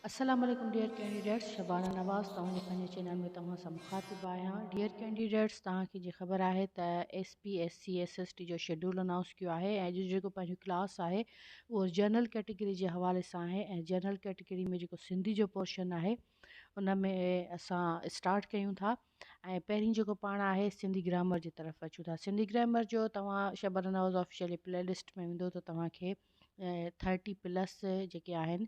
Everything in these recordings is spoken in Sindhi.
السلام عليڪم ڊيئر ڪينڊيڊيٽس شبانه نواز توهان جي پنهنجي چينل ۾ توهان سان مخاطب آهيان ڊيئر ڪينڊيڊيٽس توهان کي جي خبر آهي ته S P S C S S T جو شيڊول انائونس ڪيو آهي ۽ اڄ جو جيڪو پنهنجو ڪلاس آهي اهو جنرل ڪيٽيگري جي حوالي سان آهي ۽ جنرل ڪيٽيگري ۾ جيڪو سنڌي جو پورشن آهي ان ۾ اسان اسٽارٽ ڪيون ٿا ۽ پهرين جيڪو پاڻ آهي سنڌي گرامر جي طرف اچون ٿا سنڌي گرامر جو توهان شبانه نواز آفيشل جي پلي لسٽ ۾ ويندو ته توهان کي ٿرٽي پلس جيڪي آهن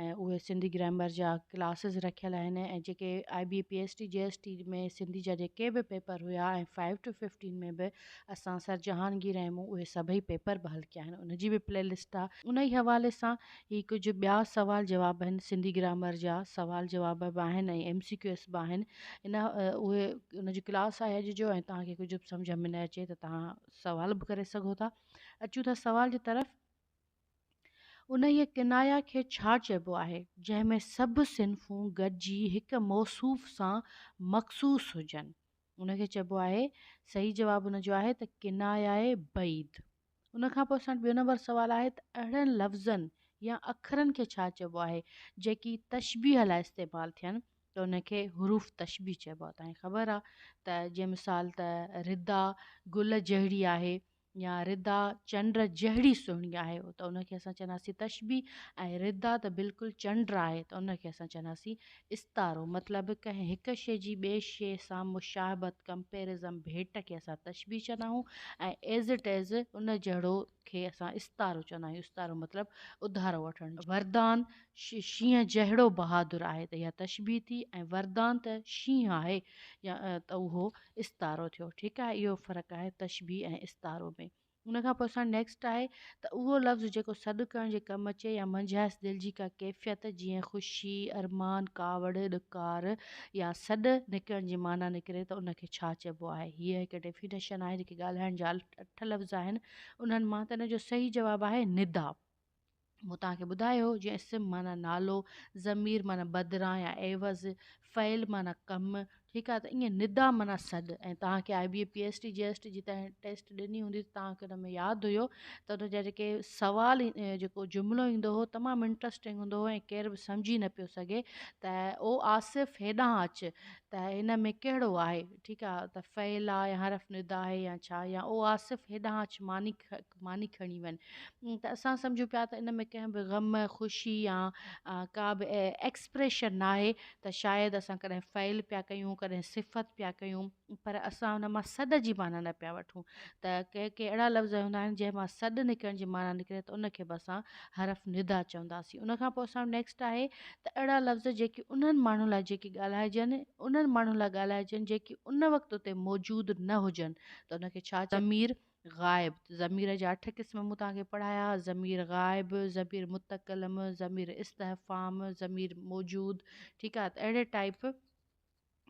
اهي سنڌي گرامر جا ڪلاسز رکيل آهن ۽ جيڪي I B P S T G S T ۾ Sindhi جا جيڪي به پيپر هيا ۽ فائيو ٽو ففٽين ۾ به اسان سر جهانگير ۽ مون اهي سڀئي پيپر به حل ڪيا آهن ان جي به پلي لسٽ آهي ان ئي حوالي سان هي ڪجهه ٻيا سوال جواب آهن سنڌي گرامر جا سوال جواب به آهن ۽ ايم سي ڪيو ايس به آهن ان اهي ان جو ڪلاس آهي اڄ جو ۽ توهان کي ڪجهه به سمجهه ۾ نه اچي ته توهان سوال به ڪري سگهو ٿا اچون ٿا سوال جي طرف. انهيء ڪنايه کي ڇا چئبو آهي، جنهن ۾ سڀ صنفون گڏجي هڪ موصوف سان مخصوص هجن؟ ان کي چئبو آهي، صحيح جواب ان جو آهي ته ڪنايه بعيد. ان کان پوء اسان وٽ ٻيو نمبر سوال آهي ته اهڙن لفظن يا اکرن کي ڇا چئبو آهي، جيڪي تشبيهه لاء استعمال ٿين؟ ته ان کي حروف تشبيهه چئبو آهي. توهان کي خبر آهي ته جيئن مثال ته ردا گل جهڙي آهي يا ردا چنڊ جهڙي سهڻي آهي ته ان کي اسان چونداسين تشبيهه ۽ ردا ته بلڪل چنڊ آهي ته ان کي اسان چونداسين استعارو مطلب ڪنهن هڪ شيء جي ٻئي شيء سان مشاهبت Comparison ڀيٽ کي اسان تشبيهه چوندا آهيون ۽ ايز it از ان جهڙو کي اسان استعارو چوندا آهيون استعارو مطلب اڌارو وٺڻ وردان شينهن جهڙو بهادر آهي ته اها تشبيهه ٿي ۽ وردان ته شينهن آهي يا ته اهو استعارو ٿيو ٺيڪ آهي اهو فرق آهي تشبيهه ۽ استعارو ۾ ان کان پوء اسان نيڪسٽ آهي ته اهو لفظ جيڪو سڏ ڪرڻ جي ڪم اچي يا منجهائس دل جي ڪا ڪيفيت جيئن خوشي، ارمان، ڪاوڙ، ڏڪار يا سڏ نڪرڻ جي معنيٰ نڪري ته ان کي ڇا چئبو آهي هيء هڪ ڊيفينيشن آهي جيڪي ڳالهائڻ جا اٺ لفظ آهن انهن مان ته ان جو صحيح جواب آهي ندا. مون توهان کي ٻڌايو هو جيئن اسم معنيٰ نالو، ضمير معنيٰ بدران يا عيوض، فعل معنيٰ ڪم، ٺيڪ آهي ته ائين ندا معنيٰ سڏ ۽ توهان کي آء بي اي پي ايس ٽي جي ايس ٽي جي تنهن ٽيسٽ ڏني هوندي ته توهان کي ان ۾ ياد هيو ته ان جا جيڪي سوال جيڪو جملو ايندو هو تمام انٽرسٽنگ هوندو هو ۽ ڪير به سمجهي نه پيو سگهي ته او آصف هيڏانهن اچ ته هن ۾ ڪهڙو آهي ٺيڪ آهي ته فعل آهي يا حرف ندا آهي يا ڇا يا او آصف هيڏانهن اچ ماني ماني کڻي وڃ ته اسان سمجهون پيا ته ان ۾ ڪنهن به غم خوشي يا ڪا به ايڪسپريشن ناهي ته شايد اسان ڪڏهن فعل پيا ڪيون ڪڏهن صفت پيا ڪيون پر اسان ان مان سڏ جي معنيٰ نه پيا وٺون ته ڪي ڪي اهڙا لفظ هوندا آهن جنهن مان سڏ نڪرڻ جي معنيٰ نڪري ته ان کي به اسان حرف ندا چونداسين ان کان پوء اسان نيڪسٽ آهي ته اهڙا لفظ جيڪي انهن ماڻهن لاء جيڪي ڳالهائجن انهن ماڻهن لاء ڳالهائجن جيڪي ان وقت اتي موجود نه هجن ته ان کي ڇا ضمير غائب، ضمير جا اٺ قسم مون توهان کي پڙهايا، ضمير غائب، ضمير متڪلم، ضمير استحفام، ضمير موجود، ٺيڪ آهي ته اهڙي ٽائيپ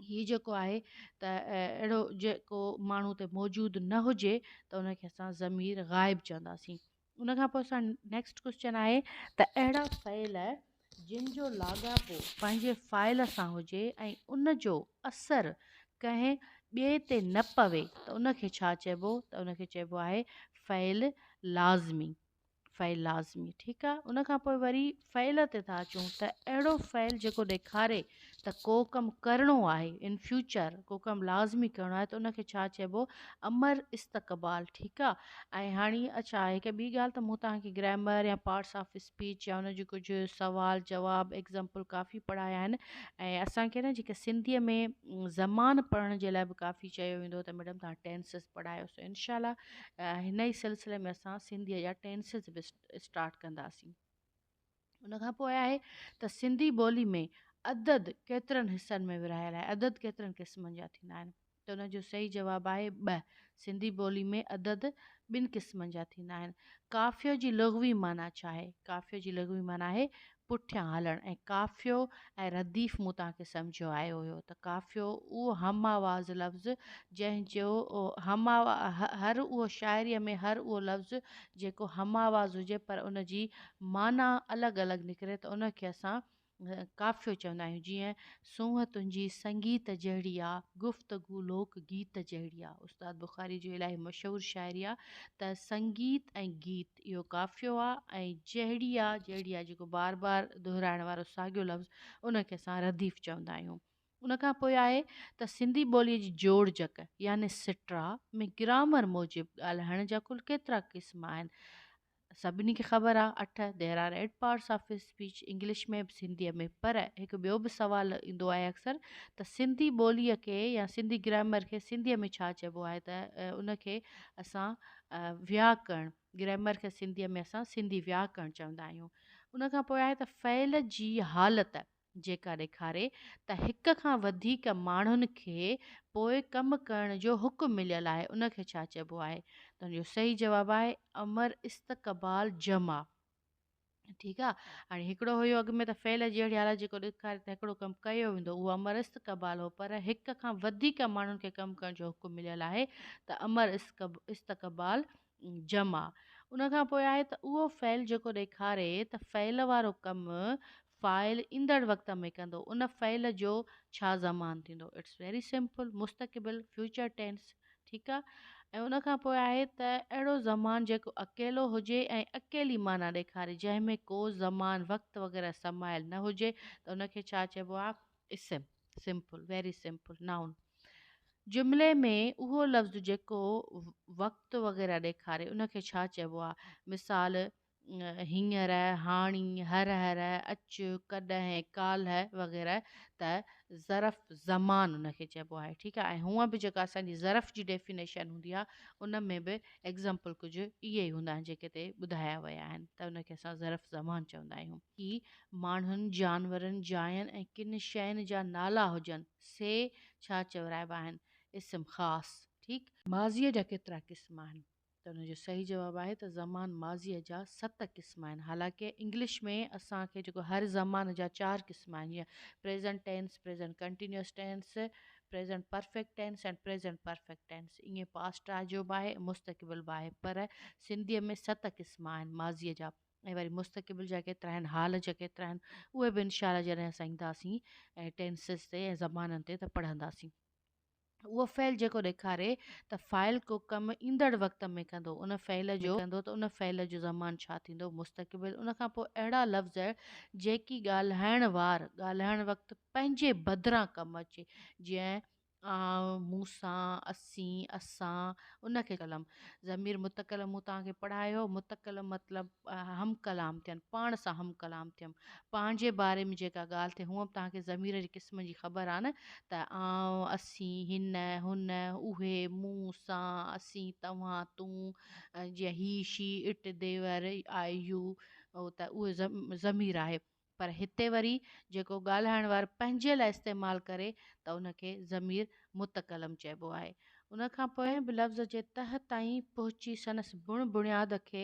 هي جيڪو آهي ته اهڙو جيڪو ماڻهو تي موجود نه هجي ته ان کي اسان ضمير غائب چونداسين. ان کان پوء اسان نيڪسٽ ڪوشچن آهي ته اهڙا فعل جن جو لاڳاپو پنهنجي فاعل سان هجي ۽ ان جو اثر ڪنهن ٻئي تي نه پوي ته ان کي ڇا چئبو ته ان کي چئبو آهي فعل لازمي فعل لازمي ٺيڪ آهي ان کان پوء وري فعل تي ٿا اچون ته اهڙو فعل جيڪو ڏيکاري ته ڪو ڪم ڪرڻو آهي ان فيوچر ڪو ڪم لازمي ڪرڻو آهي ته ان کي ڇا چئبو امر استقبال ٺيڪ آ ۽ هاڻي اڇا هڪ ٻي ڳالهه ته مون توهان کي گرامر يا پارٽس آف اسپيچ يا ان جون ڪجهه سوال جواب ايگزامپل ڪافي پڙهايا آهن ۽ اسان کي نه جيڪي سنڌيء ۾ زمان پڙهڻ جي لاء به ڪافي چيو ويندو ته ميڊم توهان ٽينسز پڙهايو سو انشاء الله هن ئي سلسلي ۾ اسان سنڌيء جا ٽينسز به اسٽارٽ ڪنداسين. ان کان پوء آهي ته سنڌي ٻولي ۾ عدد ڪيترن حصن ۾ ورهايل آهي، عدد ڪيترن قسمن جا ٿيندا آهن؟ ته ان جو صحيح جواب آهي ٻه. سنڌي ٻولي ۾ عدد ٻن قسمن جا ٿيندا آهن. قافيو جي لغوي معنيٰ ڇا آهي؟ قافيو جي لغوي معنيٰ آهي پٺيان هلڻ ۽ قافيو ۽ رديف مون توهان کي سمجهيو آيو هيو ته قافيو اهو هم آواز لفظ جنهن جو هم هر اهو شاعريء ۾ هر اهو لفظ جيڪو هم آواز هجي پر ان جي معنيٰ الڳ الڳ نڪري ته ان کي اسان قافيو چوندا آهيون جيئن سونهن تنهنجي سنگيت جهڙي آ، گفتگو لوڪ گيت جهڙي آ. استاد بخاري جو الاهي مشهور شاعري آ ته سنگيت ۽ گيت اهو قافيو آ ۽ جهڙي آ جهڙي آ جيڪو بار بار دهرائڻ وارو ساڳيو لفظ ان کي اسان رديف چوندا آهيون. ان کان پوء آهي ته سنڌي ٻوليء جي جوڙجڪ يعني سٽرا ۾ گرامر موجب ڳالهائڻ جا ڪل ڪيترا قسم آهن؟ سڀني کي خبر آ اٺ There are eight parts of speech English ۾ به سنڌيء ۾ پر هڪ ٻيو به سوال ايندو آهي اڪثر ته سنڌي ٻوليء کي يا سنڌي گرامر کي سنڌيء ۾ ڇا چئبو آهي ته ان کي اسان وياڪرڻ گرامر کي سنڌيء ۾ اسان سنڌي وياڪرڻ چوندا آهيون ان کان پوء آهي ته فعل جي حالت جيڪا ڏيکاري ته هڪ کان وڌيڪ ماڻهن کي پوء ڪم ڪرڻ جو حڪم مليل آهي ان کي ڇا چئبو آهي؟ ته ان جو صحيح جواب آهي امر استقبال جمع. ٺيڪ آ هاڻي هڪڙو هيو اڳ ۾ ته فعل جي اهڙي حالت جيڪو ڏيکاري ته هڪڙو ڪم ڪيو ويندو اهو امر استقبال هو پر هڪ کان وڌيڪ ماڻهن کي ڪم ڪرڻ جو حڪم مليل آهي ته امر استقبال جمع. ان کان پوء آهي ته اهو فعل جيڪو ڏيکاري ته فعل وارو ڪم فاعل ايندڙ وقت ۾ ڪندو ان فعل جو ڇا زمان ٿيندو it's very simple مستقبل فيوچر ٽينس ٺيڪ آ ۽ ان کان پوء آهي ته اهڙو زمان جيڪو اڪيلو هجي ۽ اڪيلي معنيٰ ڏيکاري جنهن ۾ ڪو زمان وقت وغيره سمايل نه هجي ته ان کي ڇا چئبو آ اسم سمپل ويري سمپل نائون جملي ۾ اهو لفظ جيڪو وقت وغيره ڏيکاري ان کي ڇا چئبو آ مثال هينئر، هاڻي، هر هر، اچ، ڪڏهن، ڪالهه وغيره ته ظرف زمان ان کي چئبو آهي ٺيڪ آهي ۽ هونء به جيڪا اسان جي ظرف جي ڊيفينيشن هوندي آهي ان ۾ به ايگزامپل ڪجهه اهي ئي هوندا آهن جيڪي هتي ٻڌايا ويا آهن ته ان کي اسان ظرف زمان چوندا آهيون. ڪي ماڻهن، جانورن، جاين ۽ ڪن شين جا نالا هجن سي ڇا چورائبا آهن؟ اسم خاص ٺيڪ. ماضيء جا ڪيترا قسم آهن؟ ته ان جو صحيح جواب آهي ته زمان ماضيء جا ست قسم آهن. حالانڪه انگلش ۾ اسان کي جيڪو هر زمان جا چار قسم آهن جيئن present tense, present continuous tense, present perfect tense ۽ present perfect tense ائين پاسٽ جو به آهي مستقبل به آهي پر سنڌيء ۾ ست قسم آهن ماضيء جا ۽ وري مستقبل جا ڪيترا آهن حال جا ڪيترا آهن اهي به انشاء الله جڏهن اسان اينداسين ۽ ٽينسز تي ۽ زمانن تي ته پڙهنداسين. اهو فعل جيڪو ڏيکاري ته فاعل ڪو ڪم ايندڙ وقت ۾ ڪندو ان فعل جو ڪندو ته ان فعل جو زمان ڇا ٿيندو مستقبل ان کان پوء اهڙا لفظ جيڪي ڳالهائڻ وار ڳالهائڻ وقت پنهنجي بدران ڪم اچي جيئن آئون، مون سان، اسين، اسان، ان کي ڪلم ضمير متڪلم مون توهان کي پڙهايو متڪلم مطلب هم ڪلام ٿين پاڻ سان هم ڪلام ٿيم پنهنجي باري ۾ جيڪا ڳالهه ٿئي هونء به توهان کي ضمير جي قسم جي خبر آهي نه ته آئون، اسين، هن، هن، اهي، مون، سان، اسين، توهان، تون، جيئن he, she, it, they were, I, you ته اهي ضمير آهي پر هتي وري جيڪو ڳالهائڻ وارو پنهنجي لاء استعمال ڪري ته ان کي ضمير متڪلم چئبو آهي. ان کان پوء ڪنهن به لفظ جي تهه تائين پهچي سندس بڻ بڻياد کي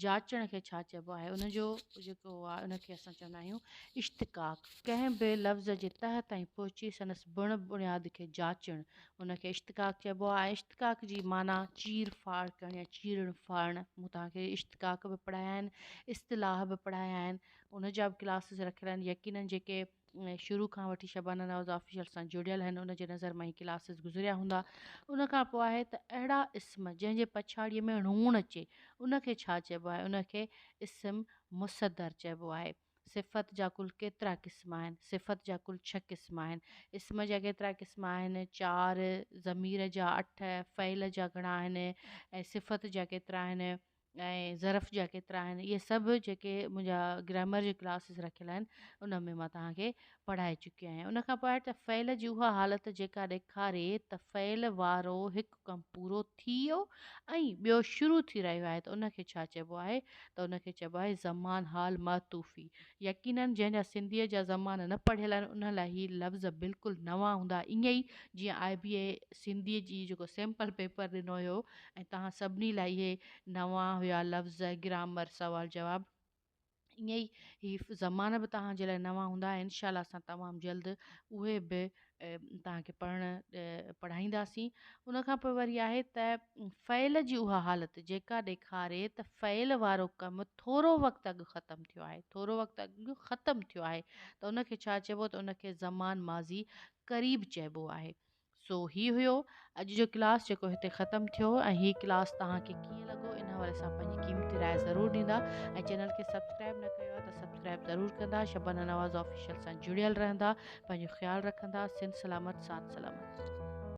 جاچڻ کي ڇا چئبو آهي؟ ان جو جيڪو آهي ان کي اسان چوندا آهيون اشتقاق. ڪنهن به لفظ جي تهه تائين پهچي سندس بڻ بڻياد کي جاچڻ ان کي اشتقاق چئبو آهي ۽ اشتقاق جي معنيٰ چير ڦاڙ ڪرڻ يا چيرڻ ڦاڙڻ. مون توهان کي اشتقاق به پڙهايا آهن، اصطلاح به پڙهايا آهن، ان جا به ڪلاسز رکيل آهن. يقينن جيڪي شروع کان وٺي شبانه نواز آفيشل سان جڙيل آهن ان جي نظر مان هي ڪلاسز گذريا هوندا. ان کان پوء آهي ته اهڙا اسم جنهن جي پڇاڙيء ۾ ڻوڻ اچي ان کي ڇا چئبو آهي؟ ان کي اسم مصدر چئبو آهي. صفت جا ڪل ڪيترا قسم آهن؟ صفت جا ڪل ڇهه قسم آهن. اسم جا ڪيترا قسم آهن؟ چار، ضمير جا اٺ، فعل جا گهڻا آهن ۽ صفت جا ڪيترا آهن؟ ۽ ظرف جا ڪيترا آهن اهي سڀ جيڪي منهنجا گرامر جي ڪلاسز رکيل آهن ان ۾ مان توهان کي پڙهائي چڪي آهيان ان کان پوء آهي ته فعل جي اها حالت جيڪا ڏيکاري ته فعل وارو هڪ ڪم پورو ٿي ويو ۽ ٻيو شروع ٿي رهيو آهي ته ان کي ڇا چئبو آهي ته ان کي چئبو آهي زمان حال معطوفي يقينن جنهن جا سنڌيء جا زمان نه پڙهيل آهن انهن لاء هي لفظ بلڪل نوان هوندا ائين ئي جيئن آء بي اي سنڌيء جي جيڪو سيمپل پيپر ڏنو هيو ۽ توهان سڀني لاء اهي نوان هيا لفظ، گرامر، سوال جواب. ائين ئي هي زمان به توهان جي لاء نوان هوندا ۽ انشاء الله اسان تمام جلد اهي به توهان کي پڙهڻ پڙهائينداسين. ان کان پوء وري آهي ته فعل جي اها حالت جيڪا ڏيکاري ته فعل وارو ڪم ٿورو وقت اڳ ختم ٿيو آهي، ٿورو وقت اڳ ختم ٿيو آهي ته ان کي ڇا چئبو ته ان کي زمان ماضي قريب چئبو آهي. سو هي هيو اڄ جو ڪلاس جيڪو هتي ختم ٿيو ۽ هي ڪلاس توهان کي ڪيئن لڳو ان حوالي سان پنهنجي قيمتي راء ضرور ڏيندا ۽ چينل کي سبسڪرائب نه ڪيو آهي ته سبسڪرائب ضرور ڪندا. شبانه نواز آفيشل سان جڙيل رهندا. پنهنجو خيال رکندا. سنڌ سلامت ساٿ سلامت.